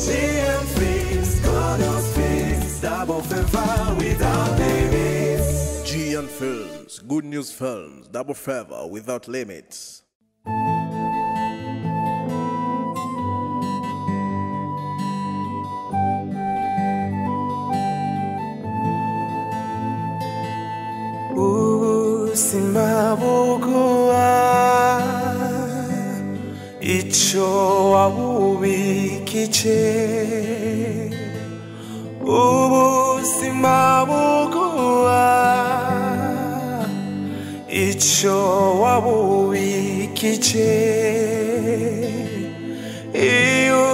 GM Films, God knows Films, double favor without limits. GM Films, Good News Films, double favor without limits. Ubuzima buguha icyo wabubikije, ubuzima buguha icyo wabubikije, iyo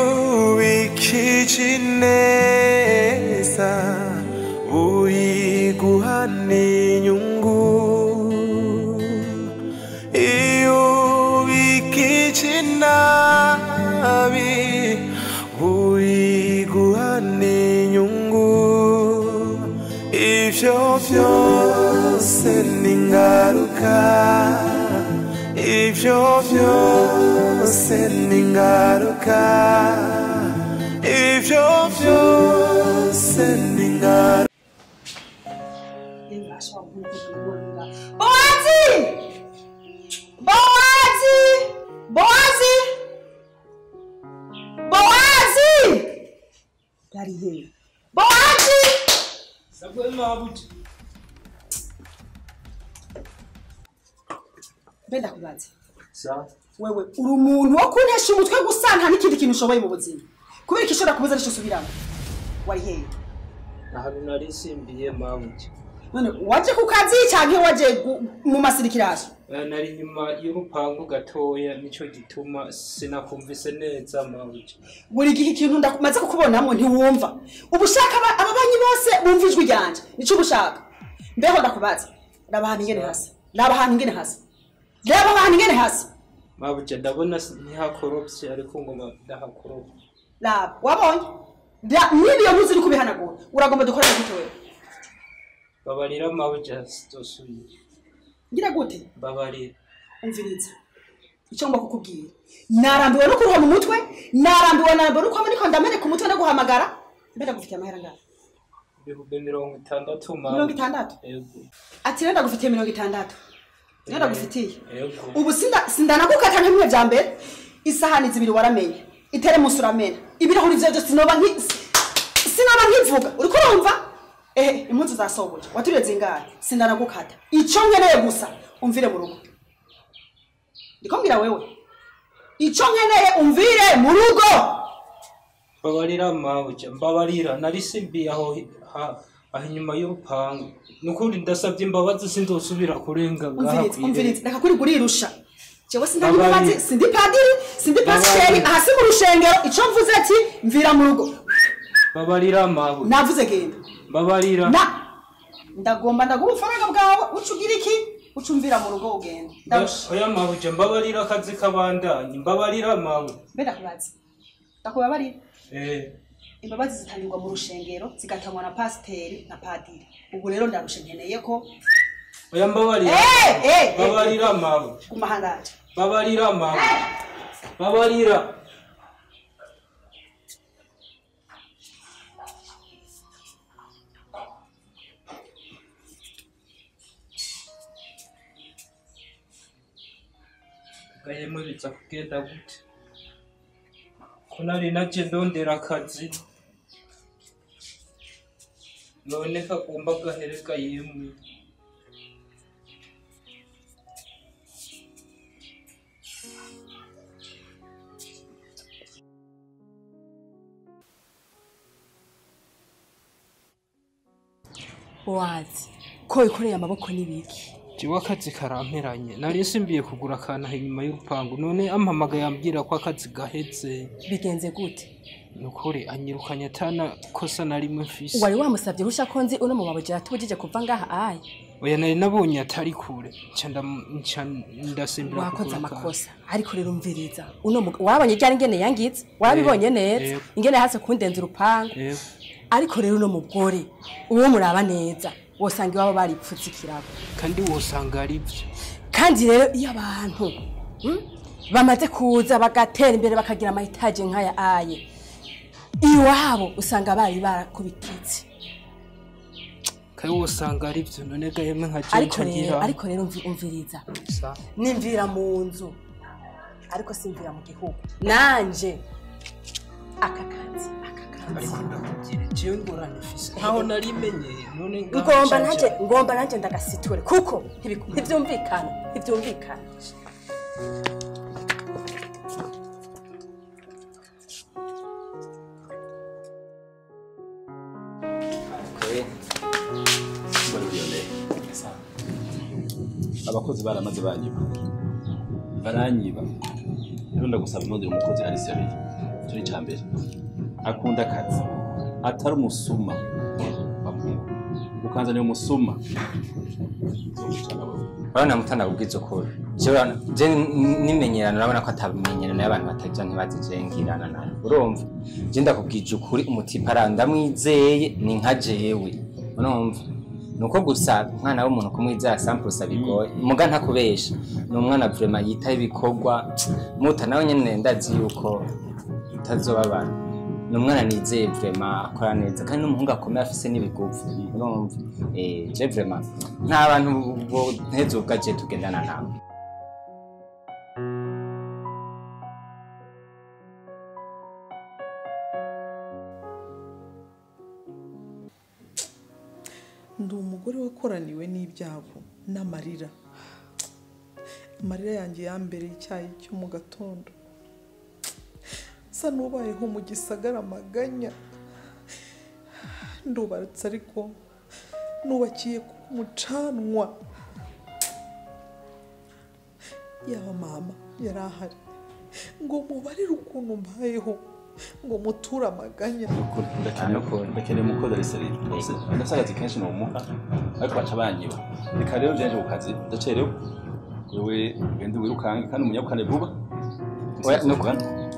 ubikije neza uyiguha n'inyungu, iyo ubikije nabi uyiguha n'inyungu, ibyo byose ni ingaruka, ibyo byose ni ingaruka, ibyo byose ni ingaruka. Boazi! Boazi! Boazi! Boazi! Daddy here. Boazi! Sabwe mabuti. Benda kubaza. Sa? Wewe uri umuntu wo kuntesha umutwe gusa nta n'ikindi kintu ushoboye mu buzima. Kubera iki ushobora kubuza nicyo usubiramo? Wari hehe? Ahantu nari simbiye mabuti. None waje ku kazi canke waje mu masirikiraje? Nari nyuma y'urupangu gatoya nico gituma sinakumvise neza mabuti. Buri gihe ikintu ndamaze kukubonamo ntiwumva. Ubushaka ababanyi bose bumva ijwi ryanje. Nico ubushaka. Mbeho ndakubaza. Raba ahantu ingene hasa. Raba ahantu ingene hasa. Raba ahantu ingene hasa. Mabuti ndabona ntihakoropye ariko ngoma ndahakoropye. Raba wabonye? Niyo mpuzu uri kubihanagura. Uragomba dukorane gute wewe? Babarira mabuja sitosubira. Ngira gute? Babarira. Umviriza. Icyo ngomba kukubwira. Narambiwe no kuruha mu mutwe, narambiwe no kwama niko ndameneka umutwe ndaguhamagara. Mbe ndagufitiye amahera ngahe? 60,000 ma. 60? Yego. Ati rero ndagufitiye 60. Rero ndagufitiye. Yego. Ubu sindanagukata nk'imwe vya mbere. Isahani zibiri waramenye. Itere musi uramena. Ibirahuri vyo byose sinoba nkivuga. Uriko urumva? Ehe, impuzu zasoboje. Waturiye zingahe? Sindanagukata. Ico nkeneye gusa umvire mu rugo. Ndikombwira wewe. Ico nkeneye umvire mu rugo. Babarira mabuja, mbabarira nari simbiye aho aho inyuma y'urupangu. Nukuri ndasabye imbabazi sindosubira kurenga ngaha. Umviriza, reka kuri gurirusha. Jewe sindari imbabazi, sindi padiri, sindi pasiteri, aha si mu rushengero. Ico mvuze ati mvira mu rugo. Babarira mabuja. Navuze genda. Babarira. Na ndagomba ndaguha ubufaranga bwawe ucugira iki? Ucumvira mu rugo ugenda. Oya mabuja mbabarira akazi kabandanye, mbabarira mabuja. Mbe ndakubaza. Ndakubabarira. Imbabazi zitangirwa mu rushengero zigatangwa na pasiteri na padiri. Ubu rero ndarushe nkeneye ko oya mbabarira. Babarira mabuja. Guma handaje. Babarira mabuja. Babarira. Gahemwe biza kugenda gute? Ko nari naje ndondera akazi none kagomba gahereka yemwe. Wazi ko ikoreye amaboko n'ibiki? Jewe akazi karamperanye, nari simbiye kugura akantu inyuma y'urupangu none ampamaga yambwira ko akazi gaheze. Bigenze gute? Nukuri anyirukanye atana kosa narimwe mfise. Wari wamusabye rusha ko nzi uno mu mabuja yatubujije kuva ngaha aye? Oya nari nabonye atari kure, nca ndasimbira kugura. Wakoze amakosa, ariko rero umviriza. Uno wabonye ryari ingene yangize? Warabibonye neza. Ingene hase kundenza urupangu. Ariko rero uno mugore uwo muraba neza wosanga iwabo baripfutse ikirago. Kandi wosanga ari byo. Kandi rero iyo abantu bamaze kuza bagatera imbere bakagira amahitaje nk'aya aye, Iwabo usanga bari barakubititse. Kayo usanga ari byo none gahemwe nka ariko rero ariko rero umviriza. Nimvira mu nzu. Ariko simvira mu gihugu. Nanje aka kazi ariko ndakubwira jewe ngorane fise. Ntaho narimenye none ngomba nanje ndagasiture kuko ntibyumvikana ntibyumvikana. Abakozi baramaze banyiba baranyiba rero ndagusaba inondera umukozi ari seriye cyo cyambere akunda akazi atari umusuma ukanzanira umusuma urabona mutana ubwiza ukuri je nimenyerana urabona ko atabimenyerana y'abantu bataja ntibazi je ngirana nawe urumva je ndakubwije ukuri umutipa arandamwizeye ni nka jewe urumva nuko gusa umwana w'umuntu kumwizera sample bigoye muga ntakubesha ni umwana vraiment yitaye ibikorwa muta nawe nyene ndazi yuko utazobabana ni umwana nizeye vraiment akora neza kandi n'umuhungu akomeye afise n'ibigufu urumva je vraiment nta bantu bo ubwa je tugendana nabo. Ndi umugore wakoraniwe n'ibyago n'amarira. Amarira yanjye yambereye icyayi cyo mu gatondo. Nsa n'ubayeho mu gisagara amaganya. Ndubatse ariko nubakiye ku mucanwa. Yaba mama yari ahari ngo mubarire ukuntu mbayeho ngo muture amaganya. Ndakeneye umukozi ari seriye ndafise akazi kenshi nomuha ariko baca banyiba reka rero jeje ku kazi ndacerewe wewe ugende wirukange kandi umunyabukane vuba.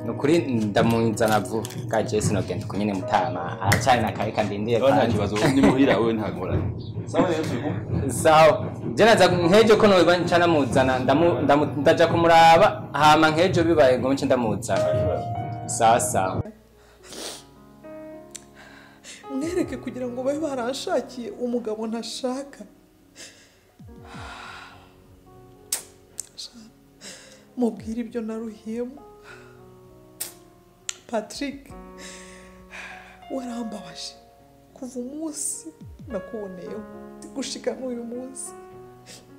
Nukuri ndamuzana vuba bwa jewe sinogenda uko nyene mutama aracari na kare kandindiye nta kibazo ni muhira wewe nta ngorane. Sawa rero turi kumwe sawa je naza nkejo ko noba nca namuzana ndaja kumuraba hama nkejo bibaye ngo nce ndamuzana. Sawa sawa mwereke kugira ngo babe baranshakiye umugabo ntashaka. Mubwire ibyo naruhiyemo. Patrick warambabaje kuva umunsi nakuboneyeho gushika n'uyu munsi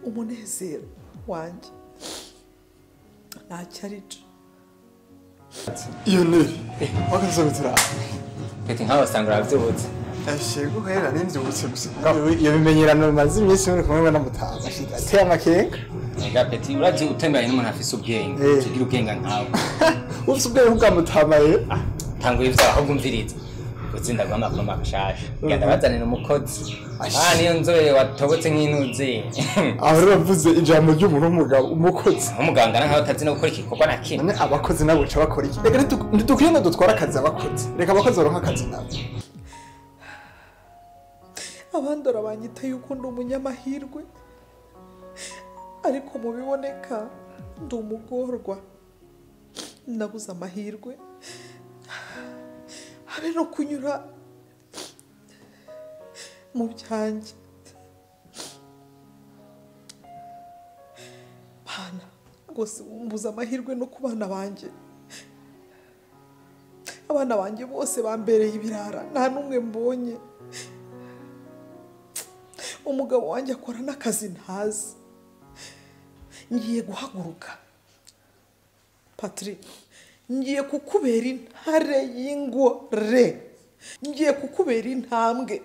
umunezero wanjye ntacyo arico. Iyo neri wakazogutura Peti nkaho usanga uravyutse. Ashego hera nimvyutse gusa. Iyo bimenyerano bimaze iminsi muri kumwe na mutama ateye amakenga. Ega Peti urazi utemberanye n'umuntu afise ubwenge ugira ubwenge nkawe. Ufise ubwenge bwa mutama rero. Tanguye ivyo ahubwo umviriza. Uzinda gwa makuru mashasha. Genda bazanira umukozi. Niyo nzobe watobotse nk'intuze. Aho rero bavuze ijambo ry'umuntu w'umugabo umukozi. Umuganga nkaho utazi no gukora igikorwa na kimwe. None abakozi nabo baca bakora iki? Reka ntidukwiye ngo dutware akazi abakozi. Reka abakozi baronke akazi nabo. Abandora banyita yuko ndi umunyamahirwe ariko mu biboneka ndi umugorwa. Nabuze amahirwe habe no kunyura mu byanjye. Bana rwose mbuze amahirwe no ku bana banjye. Abana banjye bose bambereye ibirara nta n'umwe mbonye. Umugabo wanjye akora n'akazi ntazi. Ngiye guhaguruka Patrick, ngiye kukubera intare y'ingore, ngiye kukubera intambwe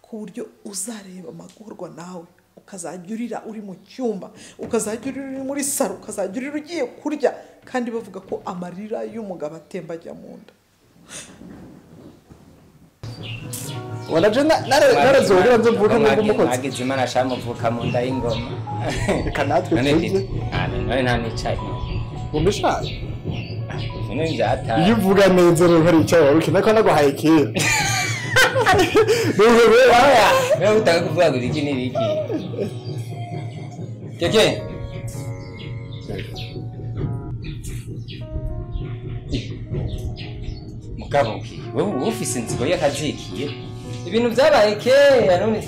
ku buryo uzareba amagorwa nawe ukazajya urira uri mu cyumba, ukazajya urira uri muri saro, ukazajya urira ugiye kurya, kandi bavuga ko amarira y'umugabo atemba ajya mu nda. Wanaje narazogira nzovuka ngo umukozi. Mwagize Imana shamuvuka mu nda y'ingoma. Reka natwe tujye. None nta nicaye. Umbishaye. None njata. Iyo uvuga neza rero hari icyo waruke nako naguhaye kera. Nuko oya, wewe utaka kuvuga ngo iki ni iki. Keke. Mugabo wewe ufise inzigo y'akazikiye. Ibintu byabaye kera none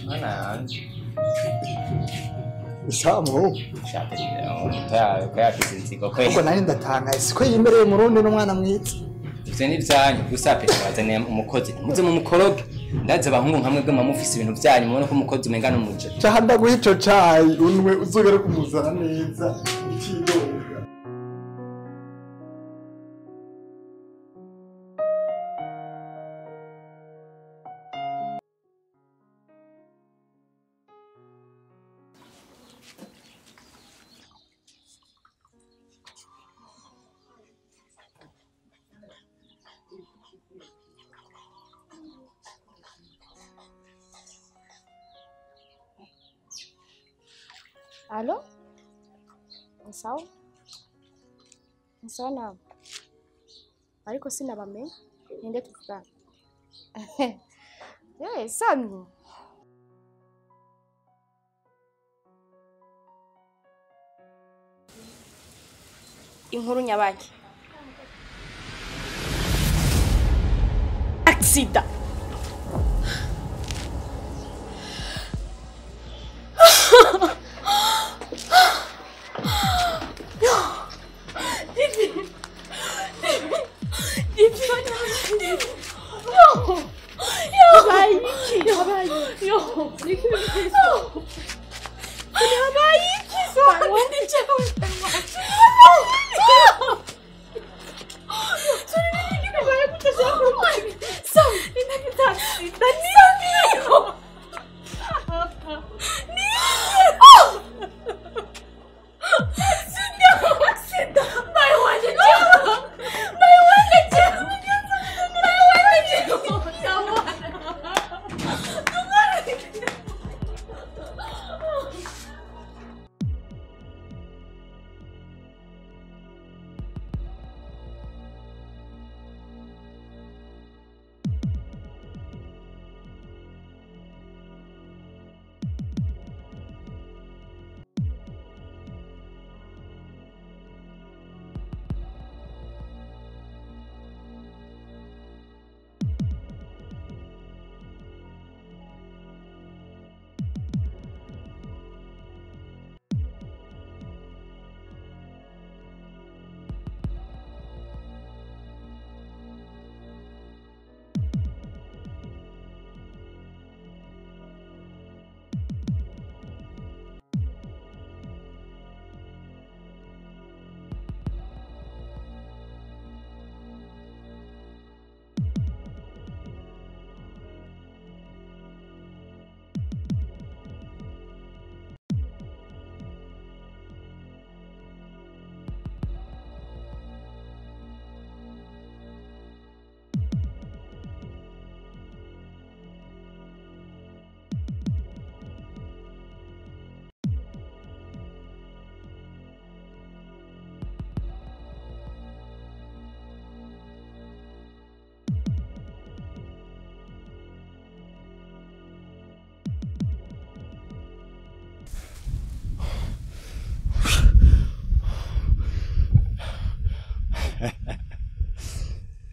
mana yanje. Isamu. Shaka inzigo kwe. Ubwo nari ndatangaye siko yimereye murundi n'umwana mwiza. Ivyo ni vyanyu gusa pe bazane umukozi. Muze mu mukoroge. Ndaze abahungu nkamwe bwe mamufise ibintu vyanyu mubona ko umukozi umenga n'umuje. Caha ndaguha ico cayi unwe uzogere kumuzana neza. Ikidoga. Alo? Sawa? Sawa nawe. Ariko sinabamenye. Ninde tuvugana? Eh, Sami. Inkuru nyabaki. Accident.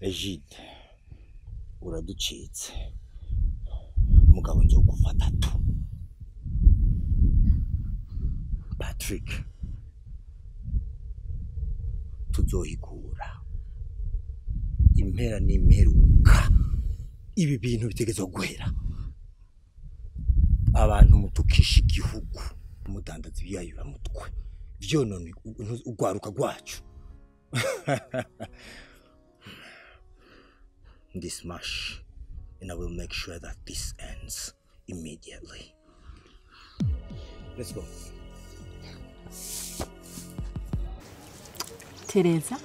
Egide uraducitse mugabo nzogufata tu Patrick tuzohigura impera n'imperuka ibi bintu bitegezwa guhera abantu mutukisha igihugu mudandaza ibiyayura mutwe vyonone ugwaruka rwacu This mash, and I will make sure that this ends immediately. Let's go. Tereza,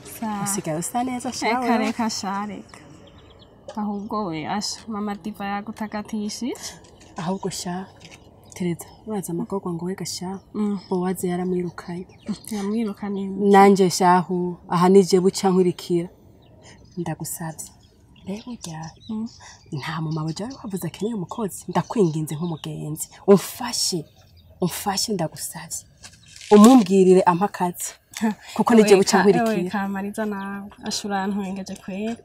usigaye usa neza shawe. Reka reka sha reka. Ahubwo we asha mama Diva yagutagatishije. Ahubwo sha Tereza, uraza amagorwa ngo wega sha. Bowaze yaramwirukanye. Yamwirukanye. Nanje shahu aha nije buca nkwirikira. Ndagusavye. Rero burya nta mama waje wavuze akeneye umukozi ndakwinginze nk'umugenzi umfashe umfashe ndagusavye umumbwirire ampa akazi. Kuko nije buca nkwirikira. Kamariza nawe ashura ntwengeje kwera.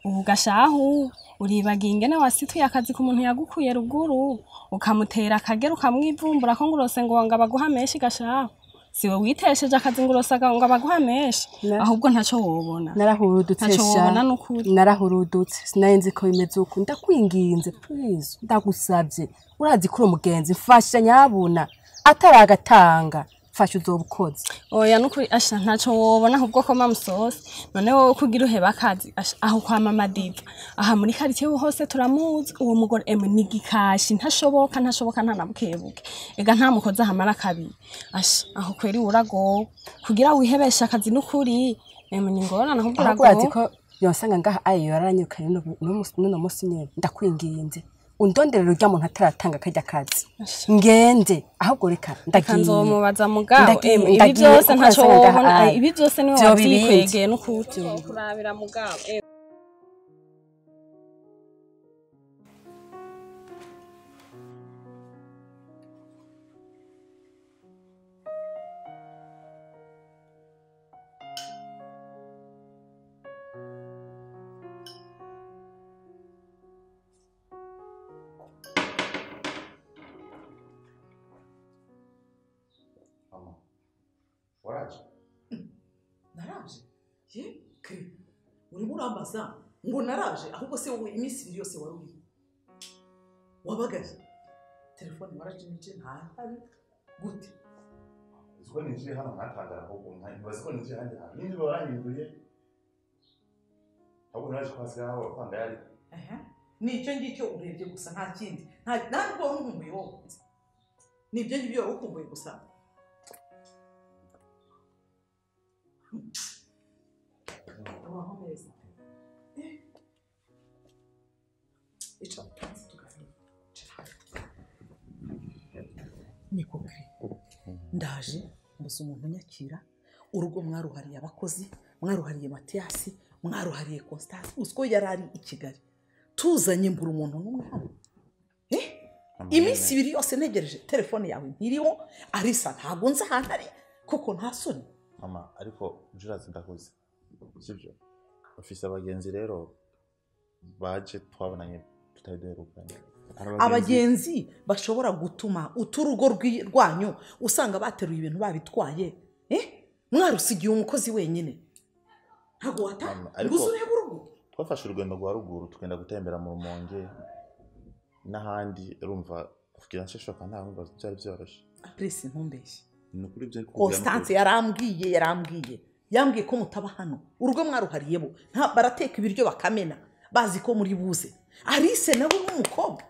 Ubu gashahu uribagiye ingene wasituye akazi ku muntu yagukuye ruguru ukamutera akagera ukamwivumbura ko ngurose ngo wanga baguha menshi gashahu. Siwe witesheje akazi ngurose ngo baguha menshi ahubwo ntaco wobona. Narahurudutse Ntaco wobona nukuri. Narahurudutse sinari nzi ko bimeze uku. Ndakwinginze please, ndagusabye. Urazi kuri umugenzi mfasha nyabuna ataragatanga. Fasha uzobukoze. Oya nukuri asha ntaco wobona ahubwo ko mamusose. None wowe kugira uheba akazi asha aho kwa mama Diva. Aha muri quartier hose turamuzi uwo mugore emwe nigikashi ntashoboka ntashoboka ntanabukebuke. Ega nta mukozi ahamara kabiri. Asha aho kweri urago kugira wihebesha akazi nukuri emwe ningorana ahubwo Ahubwo urazi urago. ko yonsanga ngaha ayo yaranyirukanye n'uno musi nyene. Ndakwinginze undonderera urya muntu ataratanga kajya kazi. Ngende ahubwo reka ndagiye. Nzomubaza mugabo Ndagiye, ibi ndagiye, byose kuko ntaco urasanga wobona ngaha ibi byose niwe vyoba ibindi. wavyikwegeye n'ukuri. Kurabira mugabo. Waraje? Naraje? Ye, kre. Urimo urambaza ngo naraje ahubwo se wowe iminsi ibiri yose wari uriho. Wabagaye. Telefone warajimije ntahari. Gute? Uziko ninjiye hano nkatangara ahubwo ntibazi ko ninjiye ahandi hantu. Ninjiye baranyiruye. Ahubwo naraje ko hasigaye aho amafaranga yari. Ni icyo ngicyo urebye gusa nta kindi. Nta nubwo wari unkumbuye wowe. Ni ibyo ngibyo wari ukumbuye gusa. Uraho neza. Icara tuganire. Niko kre. Ndaje mbuze umuntu unyakira. Urugo mwaruhariye abakozi, mwaruhariye Matiyasi, mwaruhariye Constance. Uziko yari ari i Kigali. Tuzanye mbura umuntu n'umwe hano. Iminsi ibiri yose ntegereje telefone yawe ntiriho. Arisa ntabwo nzi ahantu ari kuko nta soni. Mama ariko ujurazi ndakuze. Sibyo? Ufise abagenzi rero baje twabonanye tutari duherukanye. Abagenzi bashobora gutuma uturugo rwanyu usanga bateruye ibintu babitwaye. Mwarusigiye umukozi wenyine. Ntabwo wata nguzo urebe urugo. Twafashe urugendo rwa ruguru tugenda gutembera mu Rumonge n'ahandi urumva kugira nsheshoka nta nkumva byari byoroshye. Chris ntumbeshye. Ni ukuri byo Constance yarambwiye yambwiye ko mutaba hano. Urugo mwaruhariye bo. Nta barateka ibiryo bakamena bazi ko muri buze. Alice nawe n'umukobwa.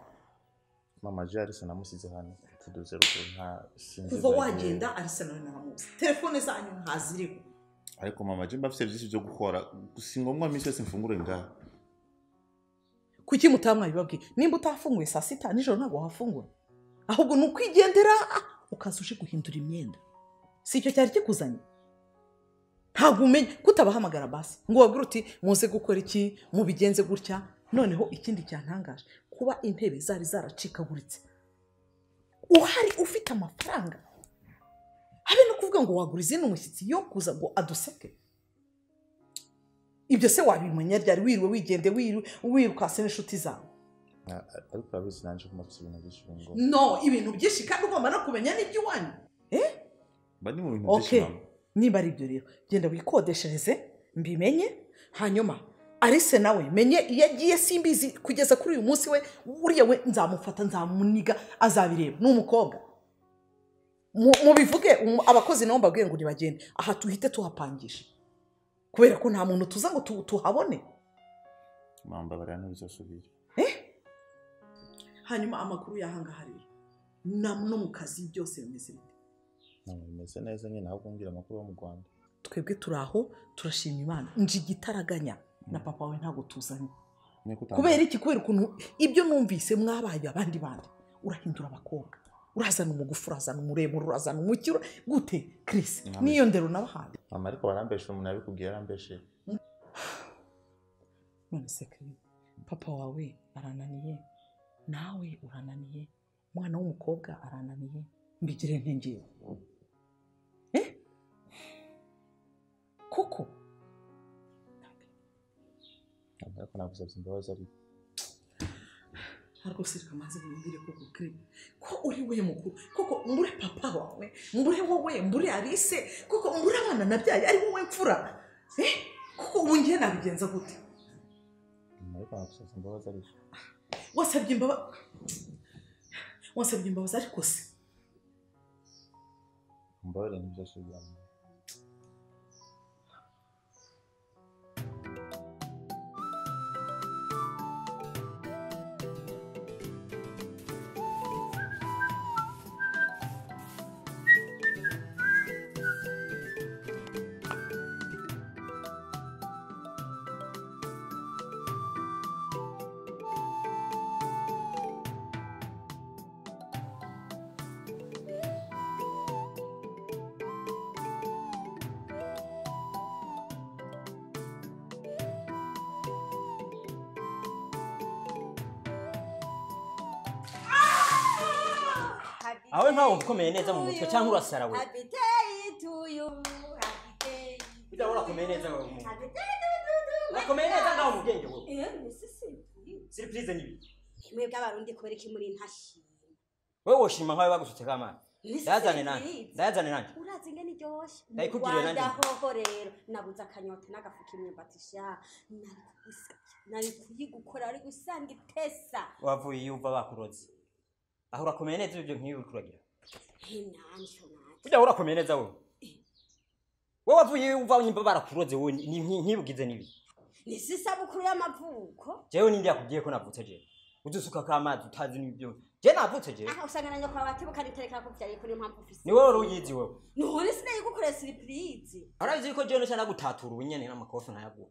Mama je Alice namusize hano tuduze ruguru nta sinzi. Kuva wagenda Alice nawe naramuzi. Telefone zanyu ntaziriho. Ariko mama je mbafise byinshi byo gukora si ngombwa misi yose mfungure ngaha. Kuki mutamwa bibabwiye? Nimba utafunguye saa sita nijoro ntabwo wafungura. Ahubwo ni ukwigendera ukaza uje guhindura imyenda. Si icyo cyari kikuzanye? Ntabwo umenye kutabahamagara basi ngo wabwire uti muze gukora iki mubigenze gutya. Noneho ikindi cyantangaje kuba intebe zari zaracikaguritse. Uhari ufite amafaranga. Habe no kuvuga ngo wagura izindi umushyitsi yo kuza ngo aduseke. Ibyo se wabimenya ryari wiriwe wigende wirukase n'inshuti zawe? Ariko urabizi nanje ko mafite ibintu byinshi ngo. No, ibintu byinshi kandi ugomba no kumenya n'iby'iwanyu. Mba ni mu bintu byinshi mama. Niba ari ibyo rero genda wikodeshereze mbimenye. Hanyuma Alice nawe menye iyo agiye simbizi kugeza kuri uyu munsi we uriya we nzamufata nzamuniga azabireba. Ni umukobwa. Mubivuge abakozi nabo mbabwiye ngo nibagende aha tuhite tuhapangisha. Kubera ko nta muntu tuza ngo tuhabone. Mama barana ntibizosubira. Hanyuma amakuru yahangaha rero no mu kazi byose bimeze bite? Mama bimeze neza nyine ahubwo mbwira amakuru yo mu Rwanda. Twebwe turaho turashima Imana. Nje igitaraganya na papa we ntago tuzanye. Kubera iki? Kubera ukuntu ibyo numvise mwabaye abandi bandi. Urahindura abakobwa. Urazana umugufu, urazana umuremure, urazana umukiro gute Chris? Niyo ndero nabahaye. Mama ariko barambeshe umuntu abikubwiye arambeshe. None se Chris, papa wawe arananiye, nawe urananiye, umwana w'umukobwa arananiye, mbigire nte ngewe? Koko Ariko nagusabye imbabazi ariko ariko sirika maze mumbwire koko Chris ko uri we mukuru koko mbure papa wawe mbure wowe mbure Alice koko mbure abana nabyaye ari wowe mfura kuko ubu ngiye nabigenza gute? Ariko nagusabye imbabazi ariko wasabye imbabazi ariko se mbabarira ntibizasubiramo. Awe nkawo ukomeye neza mu mutwe cyangwa urasara we. Happy day to you. Happy day. Bijya urakomeye neza mu mutwe. Happy day to you. Urakomeye neza ngaho mu bwenge wowe. Surprise nibi. Mwebwe abarundi kubera iki muri ntashima. Wewe woshima nkawe bagusutse kamana. Ndayazane nanje. Ndayazane nanje. Urazi ingene iryoshe. Ndayikugirira nanje. Hoho rero nabuze akanyota n'agafuka imyumbati sha. Nari kuyigukora ari gusanga itesa. Wavuye iyo uva bakuroze. Aho urakomeye neza ibyo nkibi ukuragira. Ujya urakomeye neza wowe. Wowe wavuye uva nyimba barakuroze wowe nkibugize nibi. Ni sisabukuru y'amavuko. Jewe nindi yakubwiye ko navutse je. Udusuka ka amazi utazi nibyo. Je navutse je. Aha usanga nanyo kwa batibuka nitereka ko vyari ko niyo mpamvu ufise. Ni wowe uruyizi wowe. None sinayigukorera surprise. Arazi ko je no gutatura ubunyene n'amakofi nkayaguha.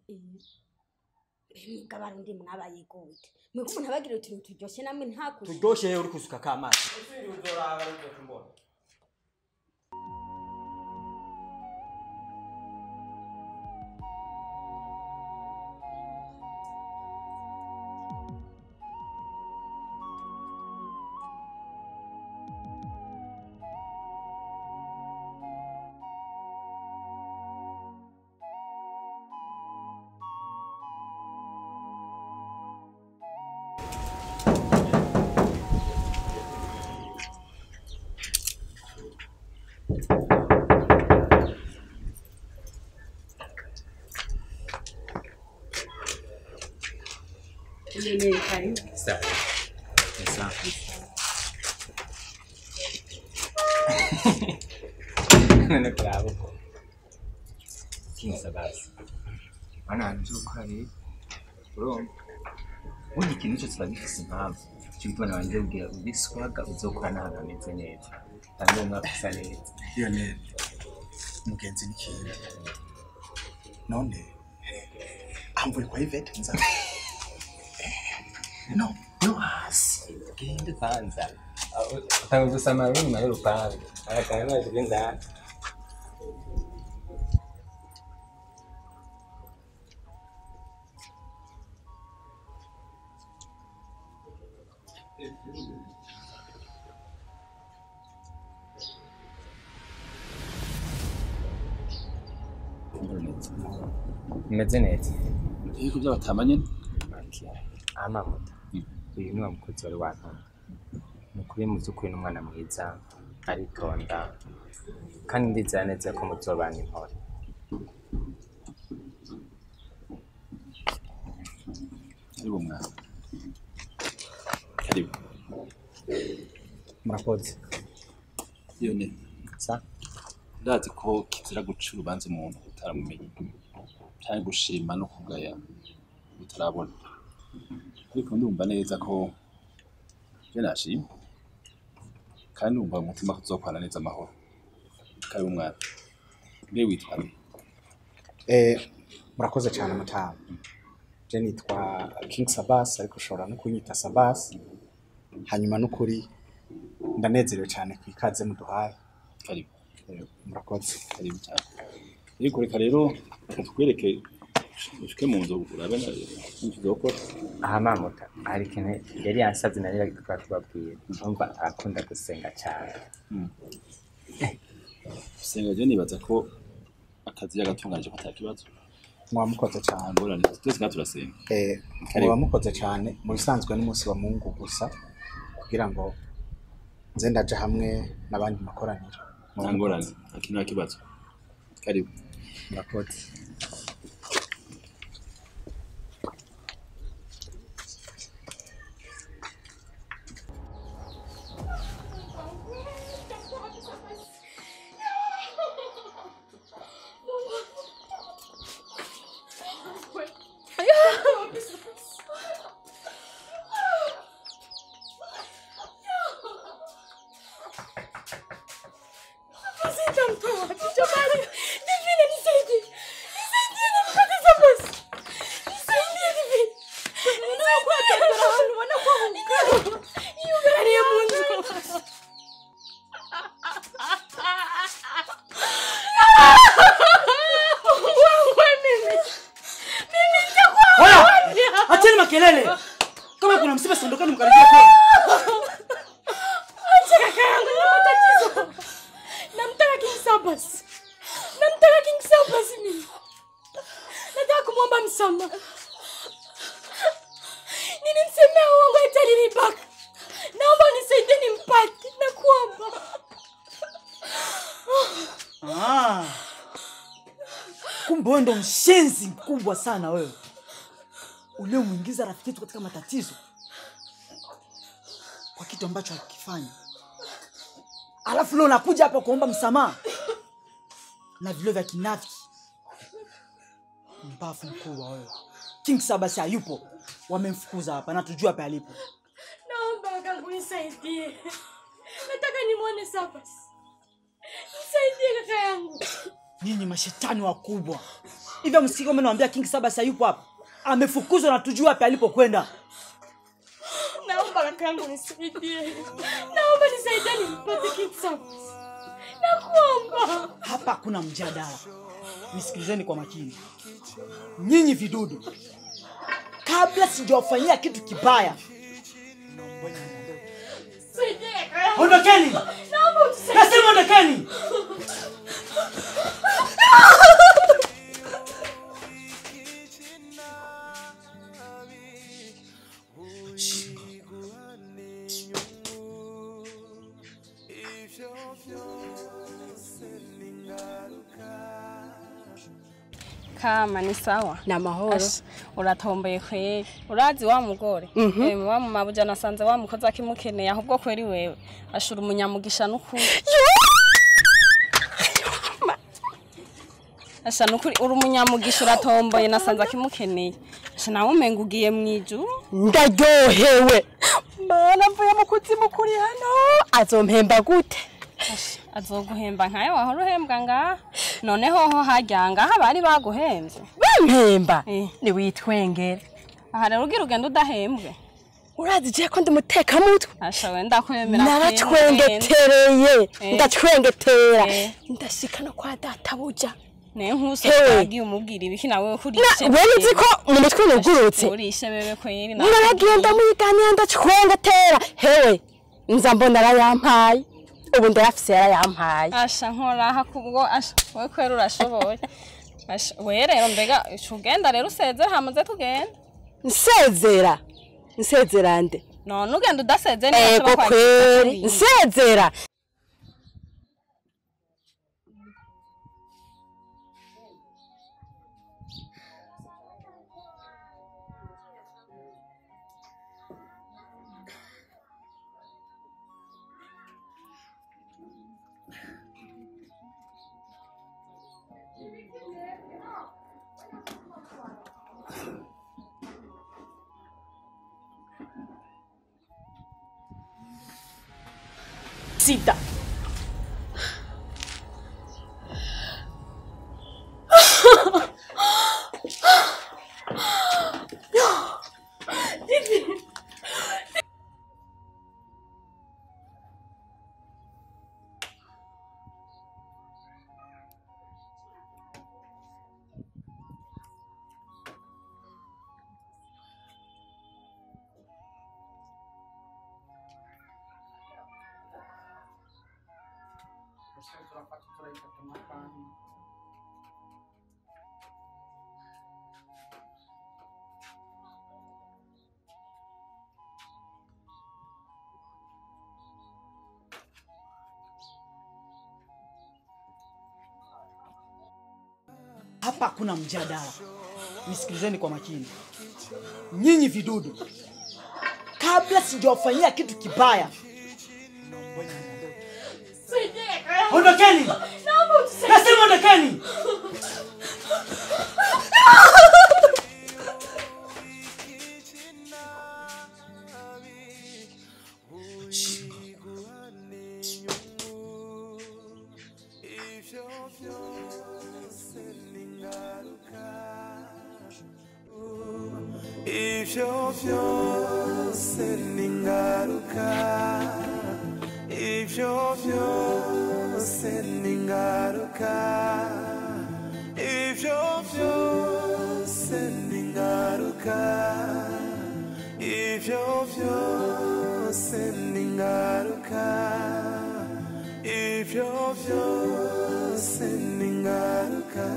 Mwebwe abarundi mwabaye gute? Mwebwe umuntu abagira utuntu turyoshe namwe ntakushe. Turyoshe uri kusuka ka amazi. Usubira uzoraba uzokumbona. Sawa. Sawa. None kuraba uko. Kinsa basi. Bana nzokora rero. Urumva? Burya ikintu cyose kiba gifise impamvu. Cyo gituma nabanje kubwira ubiswaga uzokora n'ahantu hameze neza. Kandi uwo mwaka usa neza. Lionel, mugenzi ni kintu. None amvuye kwa Yvette nza. No, no hasi. Genda kwanza. Utanga gusama rero nyuma y'urupangu. Arakana naje kwindana. Umeze neza. Ibigo by'abatama nyine. Amamuta. Uyu ni wa mukozi wari wantumye. Ni ukuri mu by'ukuri ni umwana mwiza, aritonda, kandi ndizera neza ko muzobana intore. Karibu mwana. Karibu. Murakoze. Yone. Sa? Ndazi ko kizira guca urubanza umuntu utaramumenye. Cyangwa gushima no kugaya utarabona. Ariko ndumva neza ko je nashima. Kandi ndumva umutima kuzokwana neza amahoro. Karibu mwana. Mbe witwa nde? Murakoze cyane mutamu. Je nitwa King Sabas ariko ushobora no kunyita Sabas. Hanyuma n'ukuri ndanezerewe cyane ku ikaze muduhaye. Karibu. Murakoze. Karibu cyane. Ariko reka rero tukwereke ushike mu nzu urabe n'ikizokora. Aha mamuta hari ikintu yari yansabye nari bagikora kubabwira. Urumva arakunda gusenga cyane. Gusenga je nibaza ko Akazi yagatunganije ko atakibazo. Mwamukoze cyane. Ngorane twese nga turasenga. Mwamukoze cyane mu bisanzwe n'umunsi wa Mungu gusa kugira ngo nze ndaje hamwe n'abandi makoraniro. Ngorane akina kibazo. Karibu. Murakoze. Acheni makelele. Kama kuna msiba sondokani mkaribia kwenu. Acha kaka yangu na matatizo. Namtaka King Sabas. Namtaka King Sabas mimi. Nataka kumwomba msamaha. Nilimsemea uongo eti alinibaka. Naomba unisaidie nimpate. Nakuomba. Ah. Kumbe wewe ndo mshenzi mkubwa sana wewe. Uliomuingiza rafiki yetu katika matatizo kwa kitu ambacho hakikifanya. Alafu leo unakuja hapa kuomba msamaha na vilio vya kinafiki. Mbafu mkubwa wewe. King Sabasi hayupo. Wamemfukuza hapa na tujua hapa alipo. Naomba kaka unisaidie. Nataka nimuone Sabasi. Nisaidie kaka yangu. Ninyi mashetani wakubwa. Hivyo msikii kama naambia King Sabasi hayupo hapa. Amefukuzwa na tujua hapa alipokwenda. Naomba kaka yangu nisaidie. Naomba nisaidie nimpate King Sabasi. Nakuomba. Hapa kuna mjadala. Nisikilizeni kwa makini. Nyinyi vidudu, kabla sijawafanyia kitu kibaya, ondokeni. Naomba utusaidie. Nasema ondokeni. Kama ni sawa na mahoro. Uratomboye kweri. Urazi wa mugore. Wa mabuja nasanze wa mukozi akimukeneye ahubwo kweri wewe. Ashura umunyamugisha n'ukuri. Asha nukuri uri umunyamugisha uratomboye nasanze akimukeneye. Asha nawe umenga ugiye mwijuru. Ndaryohewe. Mana mvuye mu kuzimu kuri hano. Azompemba gute? Azoguhemba nkayo wahora uhembwa ngaha. Noneho ho hajya ngaha bari baguhembye. Bampemba? Ni witwengere. Aha rero ugira ugenda udahembwe. Urazi je ko ndi muteka mutwe? Asha wenda kwemera. Naratwengetereye. Ndatwengetera. Ndashika no kwa databuja. Ne nkuso agiye umubwira ibiki nawe kurishe. Wewe uzi ko mu mutwe nugurutse. Urishe bebe kweri na. Naragiye ndamuyiganira ndatwengetera. Hewe nza mbona arayampaye. Ubu ndayafise yarayampaye. Asha nkoraha kubwo asha wewe kweri urashoboye. Asha we rero mbega ugenda rero usezera hamaze tugenda. Nsezera. Nsezera nde? None ugenda udasezera ni Ego kweri. Nsezera. Sita. Hapa hakuna mjadala. Nisikilizeni kwa makini. Nyinyi vidudu, kabla sijawafanyia kitu kibaya, ondokeni! Nasema ondokeni! Ivyo vyose ni ingaruka, ivyo vyose ni ingaruka, ivyo vyose ni ingaruka, ivyo vyose ni ingaruka, ivyo vyose ni ingaruka.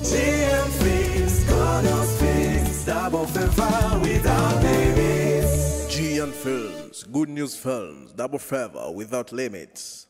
GM Films, Gonos Films, Double Favor without limits. GN Films, Good News Films, Double Favor without limits.